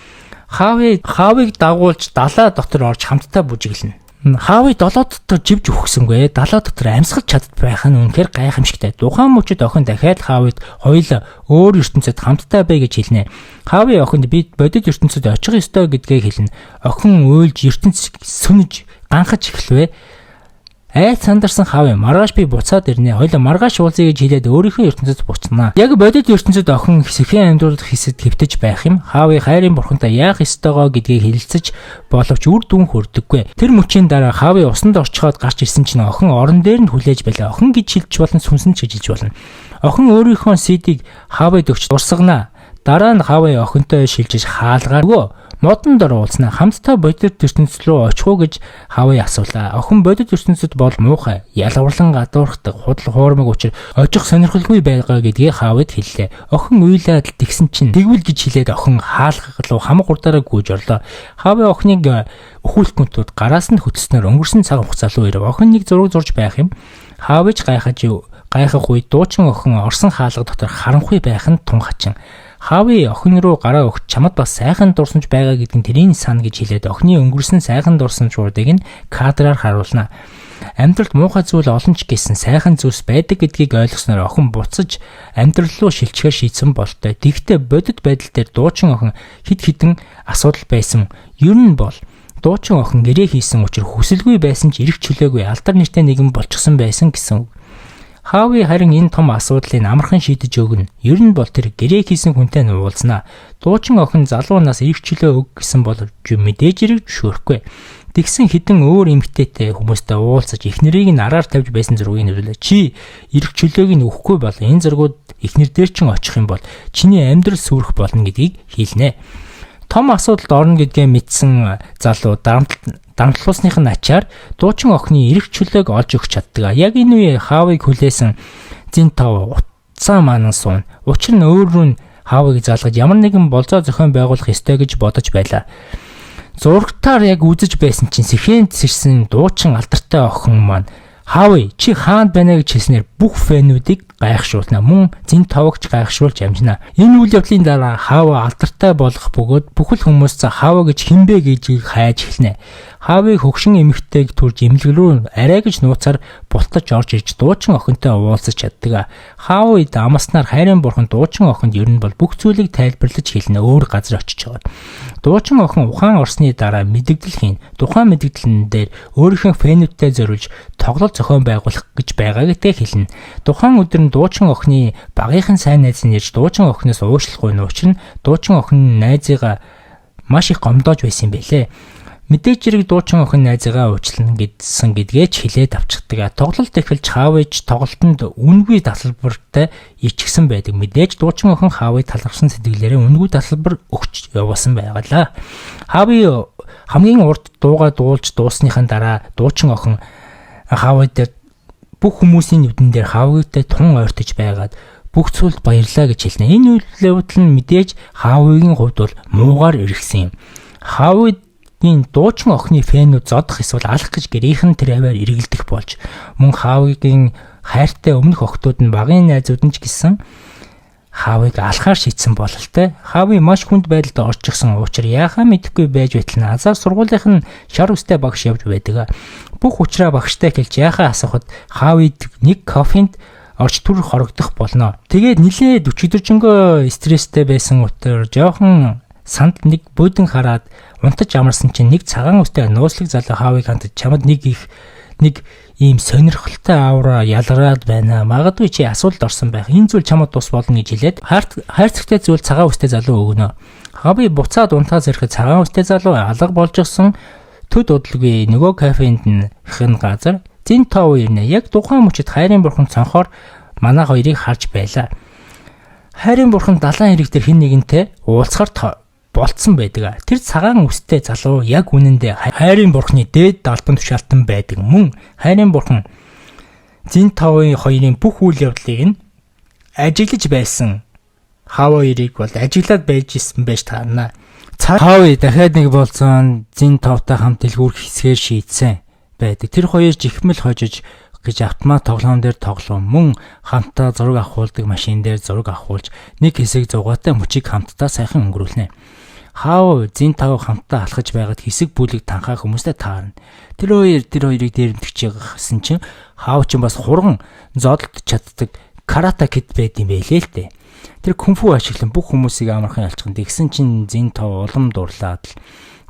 Хавыг дагуулж далаа дотор орж хамтдаа бүжиглэнэ. Хаави долоо дотор живж үхсэнгүй, далаа дотор амьсгалж чадд байх нь үнэхээр гайхамшигтай. Тухайн мөчид охин дахиад Хаавид хоёул өөр ертөнцид хамтдаа бай гэж хэлнэ. Хаави охинд би бодит ертөнцид очих ёстой гэдгээ хэлнэ. Охин уйлж ертөнц сөнөж ганхаж эхлэв. Айц сандарсан Хаави маргааш би буцаад ирнэ. Хоёлаа маргааш уулзъя гэж хэлээд өөрийнхөө ертөнцид буцнаа. Яг бодит ертөнцид охин сэхэн амьдрал хэсэд хэвтэж байх юм. Хаави хайрын бурхантай яах ёстойгоо гэдгийг хэлэлцэж боловч үр дүн хүрдэггүй. Тэр мөчийн дараа Хаави усанд орчхоод гарч ирсэн чинь охин орон дээр нь хүлээж байлаа. Охин гэж хэлж болно, сүнсэн ч гэж хэлж болно. Охин өөрийнхөө CD-г Хаавид өгч дурсагнаа. Дараа нь Хаави охинтой шилжиж хаалгаар нөгөө модон дор уулзнаа. Хамтдаа бодит ертөнцид рүү очих уу гэж Хаави асуулаа. Охин бодит ертөнцид бол муухай, ялгаварлан гадуурхдаг, худал хуурмаг учир очих сонирхолгүй байгаа гэдгийг Хаавид хэллээ. Охин уйлаад тэгсэн чинь тэгвэл гэж хэлээд охин хаалга руу хамаг хурдаараа гүйж орлоо. Хаави охиныг өхүүлэхгүй тууд гараас нь хөтөлснөөр өнгөрсөн цаг хугацаа руу ирэв. Охин нэг зураг зурж байх юм. Хаавич гайхах үед дуучин охин орсон хаалга дотор харанхуй байх нь тун хачин. Хаави охин руу гараа өгч чамд бас сайхан дурсамж байгаа гэдэг нь тэрийн сан гэж хэлээд охины өнгөрсөн сайхан дурсамжуудыг нь кадраар харуулна. Амьдралд муухай зүйл олон ч гэсэн сайхан зүйлс байдаг гэдгийг ойлгосноор охин буцаж амьдрал руу шилжихээр шийдсэн болтой. Тэгвэл бодит байдал дээр дуучин охин хэд хэдэн асуудал байсан. Ер нь бол дуучин охин гэрээ хийсэн учир хүсэлгүй байсан ч эрх чөлөөгүй алдар нэртэй нэгэн болчихсон байсан гэсэн үг. Хаави харин энэ том асуудлыг амархан шийдэж өгнө. Ер нь бол тэр гэрээ хийсэн хүнтэй нь уулзнаа. Дуучин охин залуу нас эрх чөлөө өг гэсэн боловч мэдээж хэрэг зөвшөөрөхгүй. Тэгсэн хэдэн өөр эмэгтэйтэй хүмүүстэй уулзаж эхнэрийг нь араар тавьж байсан зургийг нэрлээ. Чи эрх чөлөөг нь өгөхгүй бол энэ зургууд эхнэр дээр чинь очих юм бол чиний амьдрал сүрэх болно гэдгийг хэлнэ. Том асуудалд орно гэдгээ мэдсэн залуу дарамтлуулсных нь ачаар дуучин охины эрх чөлөөг олж өгч чаддаг. Яг энэ үе Хаавыг хүлээсэн зин тав утсаа манан суун. Учир нь өөр рүү Хаавыг залгаж ямар нэгэн болзоо зохион байгуулах ёстой гэж бодож байлаа. Зурагтаар яг үзэж байсан чинь сэхэнд сэрсэн дуучин алдартай охин маань Хаави чи хаанд байна гэж хэлснээр бүх фэнүүдийг гайхшруулна. Мөн зин тавагч гайхшруулж амжина. Энэ үйл явдлын дараа Хаава алдартай болох бөгөөд бүхэл хүмүүс Хаава гэж хэн бэ гэж хайж эхэлнэ. Хаавыг хөгшин эмэгтэйг төрж эмнэлэг рүү арай гэж нууцаар бултаж орж ирж дуучин охинтой уулзаж чаддаг. Хаавид амаснаар хайрын бурхан дуучин охинд ер нь бол бүх зүйлийг тайлбарлаж хэлнэ өөр газар очиж яваад. Дуучин охин ухаан орсны дараа мэдэгдэл хийн. Тухайн мэдэгдэлэн дээр өөрийнхөө фэнүүдтэй зориулж тоглолт зохион байгуулах гэж байгаа гэдгээ хэлнэ. Тухайн өдөр нь дуучин охины багийнхан сайн найз нь ирж дуучин охиноос уучлах гуйна. Учир нь дуучин охин найзыгаа маш их гомдоож байсан юм байлээ. Мэдээж хэрэг дуучин охин найзыгаа уучлана гэдсэн гэдгээ ч хэлээд авчихдаг. Тоглолт эхэлж Хаавич тоглолтод үнэгүй тасалбартай ичгсэн байдаг. Мэдээж дуучин охин Хаавыг талархсан сэтгэлээрээ үнэгүй тасалбар өгч явуулсан байгалаа. Хаави хамгийн урд дуугаа дуулж дуусныхаа дараа дуучин охин Хаавыг дээр бүх хүмүүсийн нүдэн дээр Хаавигтай тун ойртож байгаад бүх зүйлд баярлаа гэж хэлнэ. Энэ үйл явдал нь мэдээж Хаавигийн хувьд бол муугаар эргэсэн юм. Хаавиг энэ дуучин охины фэнүүд зодох эсвэл алах гэж гэрийнхэн тэр аваар эргэлдэх болж мөн Хаавигийн хайртай өмнөх охтууд нь багын найзууд нь ч гэсэн Хаавыг алахаар шийдсэн бололтой. Хаави маш хүнд байдалд орчихсон учир яахаа мэдэхгүй байж байтал назар сургуулийнх нь шар үстэй багш явж байдаг. Бүх учраа багштай хэлж яахаа асуухад Хаавид нэг кофенд орч түр хорогдох болно. Тэгээд нилээд өчигдөржингөө стресстэй байсан утгаар жоохон санд нэг буудан хараад унтаж амарсан чинь нэг цагаан үстэй нууцлаг залуу Хаавыг хандаж чамд нэг их нэг ийм сонирхолтой аура ялгараад байна. Магадгүй чи асуудалд орсон байх. Энэ зүйл чамд тус болно гэж хэлээд хайрцагтай зүйл цагаан үстэй залуу өгнө. Хави буцаад унтаас ирэхэд цагаан үстэй залуу алга болжсэн төд удалгүй нөгөө кафенд нь хэн газар зин тов ирнэ. Яг тухайн мөчид хайрын бурхан цонхоор манай хоёрыг харж байлаа. Хайрын бурхан далайн хэрэг дээр хэн нэгэнтэй уулзахар болцсон байдаг. Тэр цагаан үстэй залуу яг үнэндээ хайрын бурхны дээд албан тушаалтан байдаг. Мөн хайрын бурхан зин тавын хоёрын бүх үйл явдлыг нь ажиглаж байсан. Хав хоёрыг бол ажиглаад байж исэн байж таарна.
Хав дахиад нэг болцсон зин тавтай хамт дэлгүүр хэсгээр шийдсэн байдаг. Тэр хоёр жихмэл хожиж гэж автомат тоглоом дээр тоглоом мөн хамтдаа зураг авахуулдаг машин дээр зураг авахуулж нэг хэсэг зугаатай мөчийг хамтдаа сайхан өнгөрүүлнэ.
Хаав зин тав хамтдаа алхаж байгаад хэсэг бүлэг танхаа хүмүүстэй таарна. Тэр хоёр тэр хоёрыг дээрэмдэж байгасан чинь Хаав ч бас хурган зодолд чаддаг карата кид байд юм байлээ л дээ. Тэр кунфу ашиглан бүх хүмүүсийг амархан ялчихсан. Тэгсэн чинь зин тав улам дурлаад л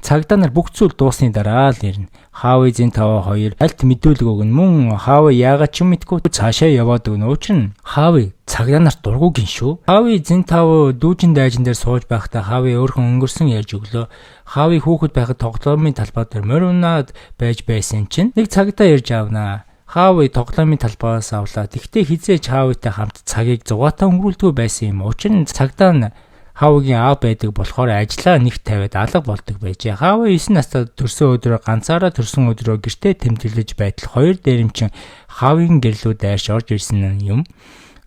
цагдаа нар бүх зүйл дуусны дараа л ирнэ. Хаавы зин тав хоёр альт мэдүүлэг өгнө. Мөн Хаавы яагаад ч юм мэдгүй цаашаа яваад өгнө. Учир нь Хаавы цагдаа нарт дургу гин шүү. Хаавы зин тав дүүжин дайжин дээр сууж байхдаа Хаавы өөрхөн өнгөрсөн ярьж өглөө. Хаавы хүүхэд байхад тоглоомын талбай дээр морь унаад байж байсан чинь нэг цагдаа ирж авнаа. Хаавы тоглоомын талбайгаас авлаа. Тэгтээ хизээч Хаавытай хамт цагийг зугаатай өнгөрүүлдэггүй байсан юм. Учир нь цагдаа нь Хаавыгийн аав байдаг болохоор ажлаа нэг тавиад алга болдог байжээ. Хаавы 9 настай төрсөн өдрөө ганцаараа төрсөн өдрөө гэртээ тэмдэглэж байтал хоёр дээрэмчин Хаавын гэрлүү дайрч орж ирсэн юм.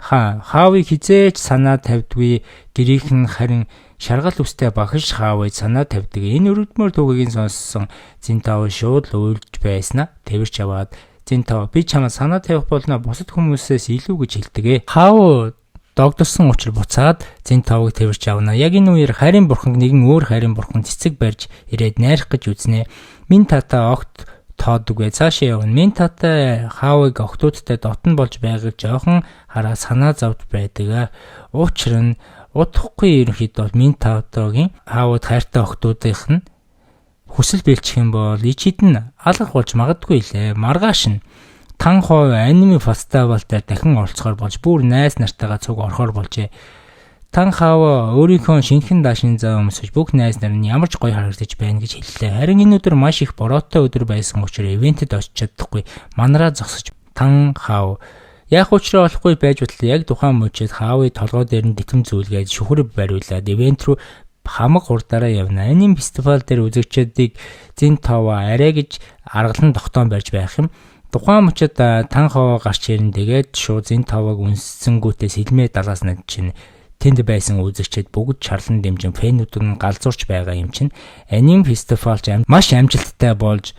Хаавыг хизээч санаа тавьдгүй гэрийнх нь харин шаргал үстэй багш Хаавыг санаа тавьдаг. Энэ өрөвдмөр түүхийг сонссон Зинтав шууд л уйлж байснаа тэрч аваад Зинтав би чамд санаа тавих болно бусад хүмүүсээс илүү гэж хэлдэг. Хаав догдолсон учир буцаад зин тавыг тэрч авна. Яг энэ үеэр харийн бурханг нэгэн өөр харийн бурхан цэцэг барьж ирээд найрах гэж үзнэ. Мин тата огт тоодоггүй цаашаа явна. Мин тата хаавыг охтуудтай дотн болж байгааг жоохон хараа санаа зовд байдаг. Учир нь удахгүй ерөнхийдөө мин татагийн хаавд хайртай охтуудынх нь хүсэл бэлчих юм бол ичид нь алгах болж магадгүй лээ. Маргааш нь Тан хоо аниме фестивал дээр дахин оролцохоор болж бүр найз нартайгаа цуг орохоор болжээ. Тан хав өөрийнхөө шинэхэн даашин заа өмсөж бүх найз нар нь ямар ч гоё харагдаж байна гэж хэллээ. Харин энэ өдөр маш их бороотой өдөр байсан учраас ивентэд очиж чадахгүй манараа зогсож Тан хав яг учраа олохгүй байж бутал яг тухайн мөчид хаавыг толгой дээр нь дэтэм зүүлгээд шүхэр бариулаад ивент рүү хамаг хурдаараа явна. Аним фестивал дээр үзэгчдийг зин тава арай гэж аргалан тогтоон барьж байх юм. Тухайн мөчид тан хаваа гарч ирэн тэгээд шууд зин таваг үнсэнгүүтээ сэлмээ далаас над чинь тэнд байсан үзэгчид бүгд чарлан дэмжин фэнүүд нь галзуурч байгаа юм чинь аним фестивал ч маш амжилттай болж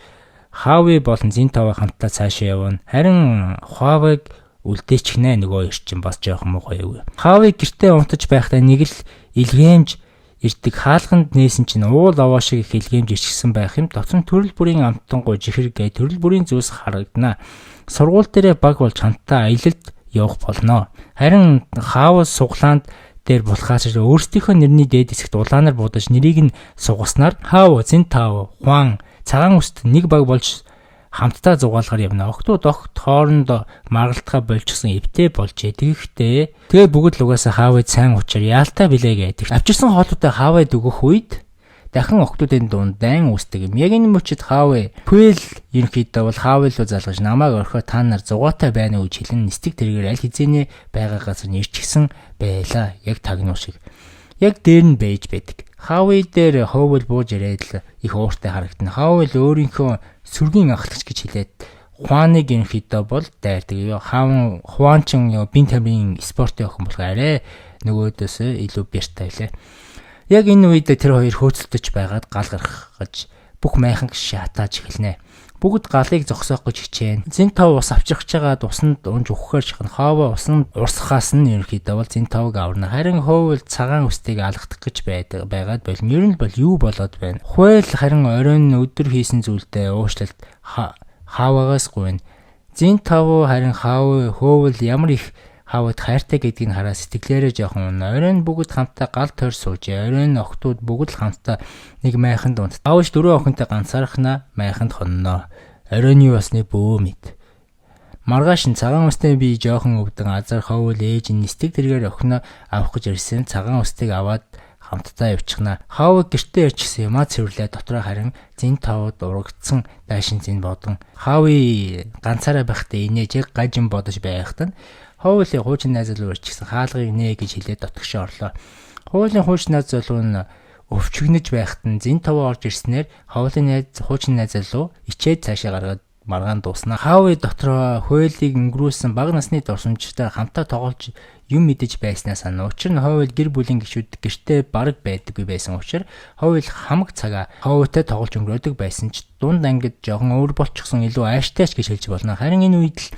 Хави болон зин таваа хамтдаа цаашаа явна. Харин Хавыг үлдээчихнэ нөгөө хоёр чинь бас жоохон муухай юу. Хави гэртээ унтаж байхдаа нэг л илгээмж ирдэг хаалганд нээсэн чинь уул овоо шиг их илгээмж ирчихсэн байх юм. Дотор нь төрөл бүрийн амтангуй жихэр гээ төрөл бүрийн зүйлс харагдана. Сургууль дээрээ баг болж хамтдаа аялалд явах болно. Харин хаавал суглаанд дээр булхаас өөрсдийнхөө нэрний дээд хэсэгт улаанаар будаж нэрийг нь сугаснаар Хаав, Зинтав, Хуан цагаан үст нэг баг болж хамтдаа зугаалгаар явна. Охтууд огт хооронд маргалтгаа болчихсон эвтэй болжээ. Тэгэхдээ тэгээ бүгд л угаасаа Хаавыг сайн учир яалтай билээ гэдэг. Авчирсан хоолуудаа Хаавыг өгөх үед дахин охтуудын дунд дайн үүсдэг юм. Яг энэ мөчид Хаавыг Пүэл ерөнхийдөө бол Хаавыг руу залгаж намайг орхио та нар зугаатай байна уу гэж хэлэн нисдэг тэргээр аль хэзээний байгаа газар нэрчгсэн байлаа. Яг тагнуу шиг. Яг дээр нь байж байдаг. Хаавыг дээр Хоовол бууж ирээд л их ууртай харагдана. Хаавыг өөрийнхөө сүргийн ахлагч гэж хэлээд Хуаныг ерөнхийдөө бол дайрдаг. Хаан Хуан ч бие тамирын спортын охин болохоор арай нөгөөдөөс илүү бэртай байлаа. Яг энэ үед тэр хоёр хөөцөлдөж байгаад гал гаргаж бүх майхан шатааж эхэлнэ. Бүгд галыг зогсоох гэж хичээнэ. Зин тав ус авчирч байгаа усанд унж өгөхээр шахна. Хоовоо усан урсгахаас нь ерөнхийдөө бол зин тавыг аварна. Харин хоовол цагаан үстийг алгадах гэж байдаг байгаад бол ер нь бол юу болоод байна. Хуйл харин оройн өдөр хийсэн зүйлдээ уушлалт хааваагаас гуйна. Зин тав харин хаав хоовол ямар их хаавд хайртай гэдгийг хараа сэтгэлээрээ жоохон унаа. Оройн бүгд хамтдаа гал тойр суужээ. Оройн охтууд бүгд л хамтдаа нэг майханд унт. Аавч дөрөв охинтой ганцаархнаа майханд хонноо. Оройн басны бөө мэд. Маргааш нь цагаан үстэй би жоохон өвдөн азар хоовол ээж нь нисдэг тэргээр охиноо авах гэж ирсэн. Цагаан үстийг аваад хамтдаа явчихна. Хаав гэртээ ирчихсэн юмаа цэвэрлээ дотроо харин зин тавд урагдсан дайшин зин бодон. Хаавы ганцаараа байхдаа инээж яг гажин бодож байхад нь Хоолын хуучин найз залуу ирчихсэн хаалгыг нээ гэж хэлээд дотгошоо орлоо. Хуулийн хуучин найз залуу нь өвчгөнөж байхад нь зин таваа орж ирснээр хоолын найз хуучин найз залуу ичээд цаашаа гаргаад маргаан дууснаа. Хаавы дотроо хуйлыг өнгөрүүлсэн бага насны дурсамжтай хамтаа тоглож юм мэдэж байснаа санаа. Учир нь Ховел гэр бүлийн гишүүд гэртээ бараг байдаггүй байсан учраас Ховел хамаг цагаа Ховтой тоглож өнгөрөөдөг байсан ч дунд ангид жоохон өөр болчихсон илүү ааштай ч гэж хэлж болно. Харин энэ үед л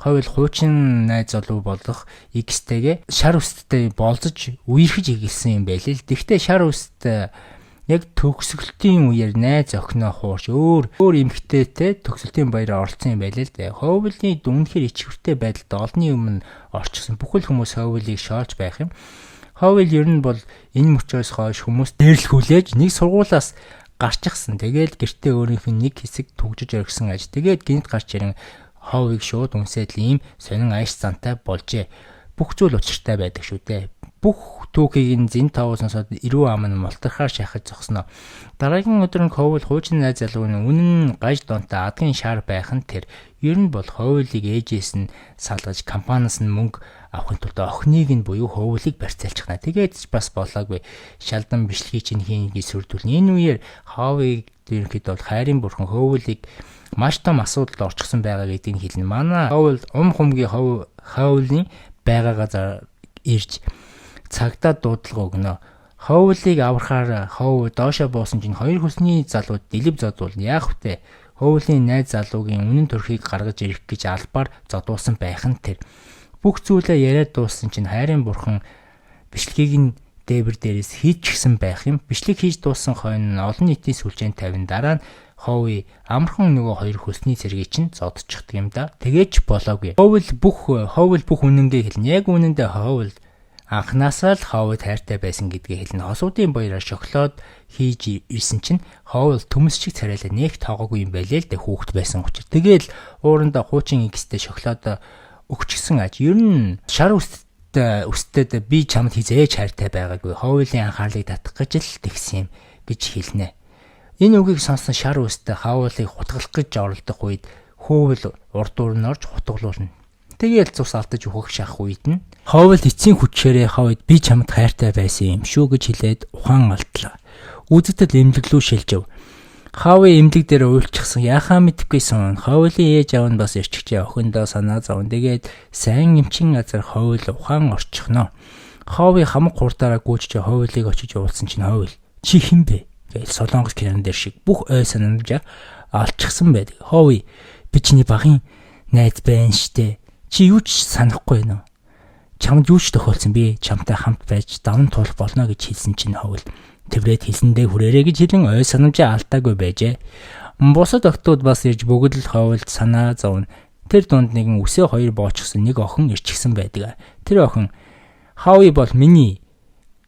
Ховел хуучин найз залуу болох X-тэйгээ шар үсттэй болзож үерхэж эхэлсэн юм байл л. Тэгвэл шар үст Яг төгсгөлтийн үеэр найз охиноо хуурч өөр эмэгтэйтэй төгсөлтийн баяраар оролцсон юм байлээ л дээ. Ховлын үнэхээр ичвэртэй байдалд олонний өмнө орчихсон. Бүхэл хүмүүс Ховлыг шоолж байх юм. Ховл ер нь бол энэ мөчөөс хойш хүмүүс дээрлэхүүлээж нэг сургуулаас гарчихсан. Тэгээл гэртээ өөрийнх нь нэг хэсэг түгжиж орхисон аж. Тэгээд гинт гарч ирэн Ховыг шууд үнсээд л ийм сонин ааш зантай болжээ. Бүх зүйл учиртай байдаг шүү дээ. Бүх түүхийг нь зин тоогоо сонсоод эрүү ам нь мултрахаар шахаж зогсноо. Дараагийн өдөр нь Ховл хуучин найз залуу нь үнэн гаж донтой адгийн шар байх нь тэр. Ер нь бол Ховлыг ээжээс нь салгаж компаниас нь мөнгө авахын тулд охиныг нь буюу Ховлыг барьцаалчихна. Тэгээд ч бас болоогүй. Шалдан бичлэгийг чинь хийн гэж сүрдүүлнэ. Энэ үеэр Ховыг ерөнхийдөө бол хайрын бурхан Ховлыг маш том асуудалд орчихсон байгаа гэдгийг хэлнэ. Манай Ховл ум хумгийн Ховлын байгаагаа ирж цагдаа дуудлага өгнө. Ховлыг аврахаар Хов доошо буусан чинь хоёр хөлсний залууд дэлб зодуулна. Яах вэ? Ховлын найз залуугийн үнэн төрхийг гаргаж ирэх гэж албаар зодуулсан байх нь тэр. Бүх зүйлээ яриад дууссан чинь хайрын бурхан бичлэгийг нь дээвэр дээрээс хийчихсэн байх юм. Бичлэг хийж дууссан хойно нь олон нийтийн сүлжээнд тавин дараа нь Хови амархан нөгөө хоёр хөлсний цэргийг чинь зодчихдаг юм да. Тэгээч болоогүй. Ховл бүх үнэнгээ хэлнэ. Яг үнэндээ Ховл анханасаа л Ховд хайртай байсан гэдгээ хэлнэ. Хосуудын баяраар шоколад хийж ирсэн чинь Ховл төмөс шиг царайлаа нэх тоогоогүй юм байлээ л дээ хүүхэд байсан учраас. Тэгээл уурандаа хуучин X-тэй шоколад өгчихсэн аж. Ер нь шар үстэд би чамд хизээж хайртай байгаагүй. Ховлын анхаарлыг татах гэж л тэгсэн юм гэж хэлнэ. Энэ үгийг сонссон шар үстэй Ховлыг хутгалах гэж оролдох үед Хөвл урд дур нь орж хутгалуулна. Тэгээл цус алдаж өөхөх шахах үед нь Ховл эцсийн хүчээрээ Ховд би чамд хайртай байсан юм шүү гэж хэлээд ухаан алдлаа. Үзэгдэл эмнэлэг рүү шилжив. Хавын эмнэлэг дээр уйлчихсан яхаа мэдэхгүй сон. Ховлын ээж аав нь бас ирчихжээ. Охиндоо санаа зовн. Тэгээд сайн эмчин газар Ховл ухаан орчихно. Ховын хамаг хурдаараа гүйжиж Ховлыг очиж уулзсан чинь Ховл чи хэн бэ? Гээл солонгос кинон дээр шиг бүх ой санамжаа алчихсан байдаг. Хови би чиний багын найз байна штэ. Чи юу ч санахгүй байна уу? Чамд юу ч тохиолдсон би чамтай хамт байж даван туулах болно гэж хэлсэн чинь Ховл тэврээд хэлсэндээ хүрээрэй гэж хэлэн ой санамжаа алдаагүй байжээ. Бусад охтууд бас ирж бүгд л Ховлд санаа зовно. Тэр дунд нэгэн үсээ хоёр боочсон нэг охин ирчихсэн байдаг. Тэр охин Хови бол миний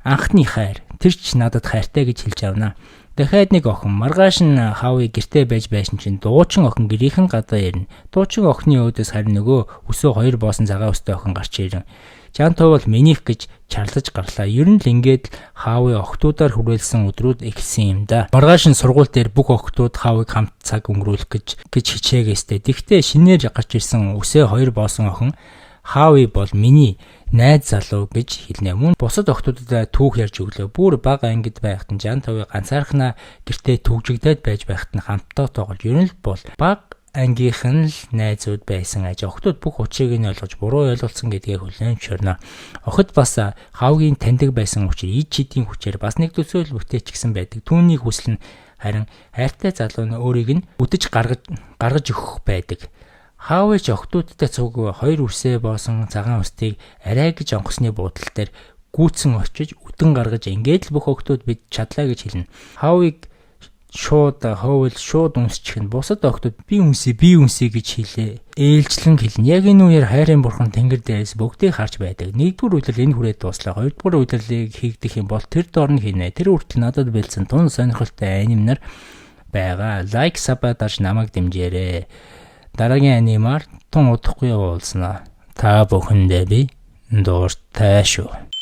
анхны хайр. Тэр ч надад хайртай гэж хэлж авна. Дахиад нэг охин маргааш нь Хави гэртээ байж байсан чинь дуучин охин гэрийнхэн гадаа ирнэ. Дуучин охины өөдөөс харин нөгөө өсөө хоёр боосон цагаан өстэй охин гарч ирэн. Жантуу бол минийх гэж чарлаж гарлаа. Ер нь л ингээд Хави охтуудаар хүрээлсэн өдрүүд эхэлсэн юм да. Маргааш нь сургууль дээр бүх охтууд Хавыг хамт цаг өнгөрүүлэх гэж хичээгээстэй. Тэгтээ шинээр гарч ирсэн өсөө хоёр боосон охин Хави бол миний найз залуу гэж хэлнэ. Мөн бусад охтуудад түүх ярьж өглөө. Бүр бага ангид байхад нь Жантавыг ганцаархнаа гэртээ түгжигдээд байж байхад нь хамтдаа тоглож. Ер нь л бол бага ангийнх нь л найзууд байсан аж. Охтууд бүх учрыг нь ойлгож буруу ойлголцсон гэдгээ хүлээн зөвшөөрнө. Охид бас Хавгийн таньдаг байсан учраас ид чидийн хүчээр бас нэг төсөөл бүтээчихсэн байдаг. Түүний хүсэл нь харин хайртай залуу нь өөрийг нь үдэж гаргаж өгөх байдаг. Хаавч охтуудтай цуг хоёр үсээ боосон цагаан үстийг арай гэж онгоцны буудал дээр гүйтсэн очиж үдэн гаргаж ингээд л бүх охтууд бид чадлаа гэж хэлнэ. Хаавыг шууд Ховл шууд үнсчих нь бусад охтууд би үнсье гэж хэлээ. Ээлжлэн хэлнэ. Яг энэ үеэр хайрын бурхан тэнгэр дээрээс бүгдийг харж байдаг. Нэгдүгээр үйлрэл энэ хүрээд дууслаа. Хоёрдугаар үйлрэлийг хийгдэх юм бол тэр дор нь хийнэ. Тэр хүртэл надад бэлдсэн тун сонирхолтой анимнар байгаа. Лайк саба дарж намайг дэмжээрэй. Дараагийн анимаар тун удахгүй уулзнаа. Та бүхэндээ би дуртай шүү.